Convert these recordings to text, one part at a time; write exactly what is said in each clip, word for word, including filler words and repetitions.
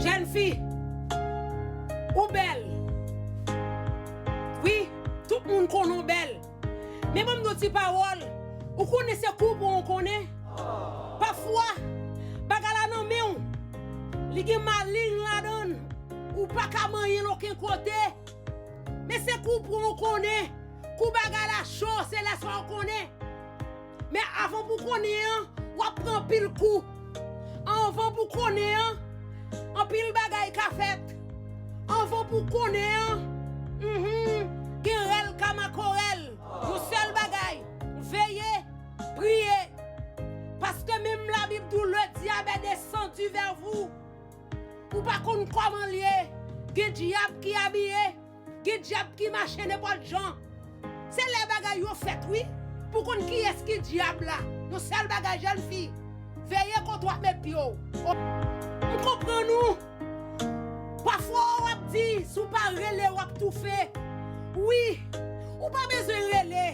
Jèn fi, ou bèl. Wi, tout moun konnen w bèl. Men ban m di w ti pawòl. Ou konnen se kou w pran w konnen. Pafwa, bagay la nan men w. Li gen maleng ladan l. Ou pa ka manyen l okenn kote. Men se kou w pran w konnen. Kou bagay la cho, se lè sa w konnen. Men avan pou konnen an, w ap pran anpil kou. Anvan pou konnen an, anpil bagay ka fèt. Anvan pou konnen an, mhm, gen rèl ka makorèl. Yon sèl bagay, veye, priye. Paske menm Labib di w, le diable est descendu vers vous. Ou pa konn kòman l ye. Gen dyab ki abiye. Gen dyab ki mache nenpòt jan. Se lè bagay yo fèt, wi, pou konn kiyès ki dyab la. Yon sèl bagay, jèn fi, veye kote w ap met pye w. O, m konprann ou. Pafwa w ap di, si w pa rele, w ap toufe. Wi, ou pa bezwen rele.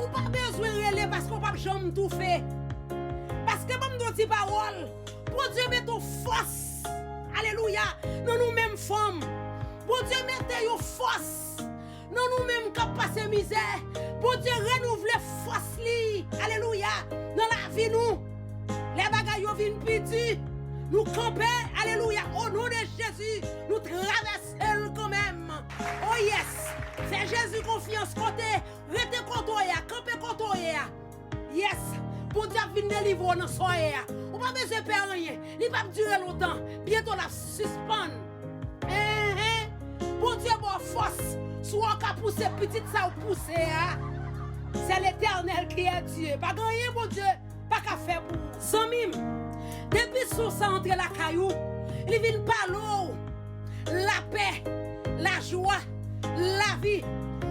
Ou pa bezwen rele paske w p ap janm toufe. Paske ban m di w ti pawòl. Bondye mete yon fòs, alelouya, nan nou menm fanm. Bondye mete yon fòs nan nou menm k ap pase mizè. Bondye renouvle fòs li, alelouya, nan lavi nou. Lè bagay yo vin pi di, nou kanpe, alelouya, o non de Jezi, nou travèse l kanmenm. Oh yes, fè Jezi konfyans kote, rete kote w ye a, kanpe kote w ye a. Yes, Bondye ap vin delivre w nan sa w ye a. Ou pa bezwen pè anyen. Li p ap dire lontan. Byento l ap sispann. Enhen. Bondye ba w fòs. Si w ka pouse pitit sa w pouse a, c'est l'Éternel qui est Dieu. Pa gen anyen Bondye pa ka fè pou ou. Zanmi m, depi son sa antre lakay ou, li vin pale w lapè, lajwa, lavi.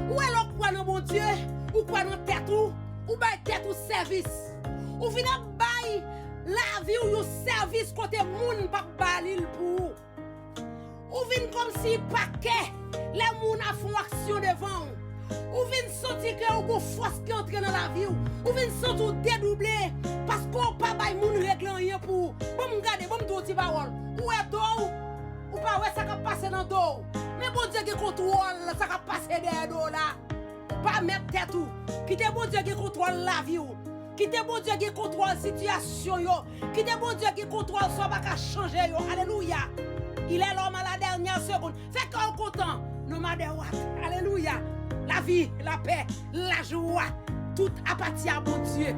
Ou wè lè w kwè nan Bondye, ou kwè nan tèt ou, ou bay tèt ou sèvis. Ou vin ap bay lavi w yon sèvis kote moun p ap ba li l pou ou. Ou vin kòmsi pa kè lè moun ap fè yon aksyon devan w. Ou vin santi ke w gon fòs ki antre nan lavi w. Ou vin santi w dedouble paske w pa bay moun regle anyen pou ou. Ban m gade, ban m di w ti pawòl. Ou wè do w, ou pa wè sa k ap pase nan do w. Men Bondye gen kontwòl sa k ap pase dèyè do w la. Pa mèt tèt ou. Kite Bondye gen kontwòl lavi w. Kite Bondye gen kontwòl sitiyasyon yo. Kite Bondye gen kontwòl sa w pa ka chanje yo. Alelouya. Il est l'homme à la dernière seconde. Fè kè w kontan. No matter what. Alelouya. Lavi, lapè, lajwa. Tout apati a Bondye.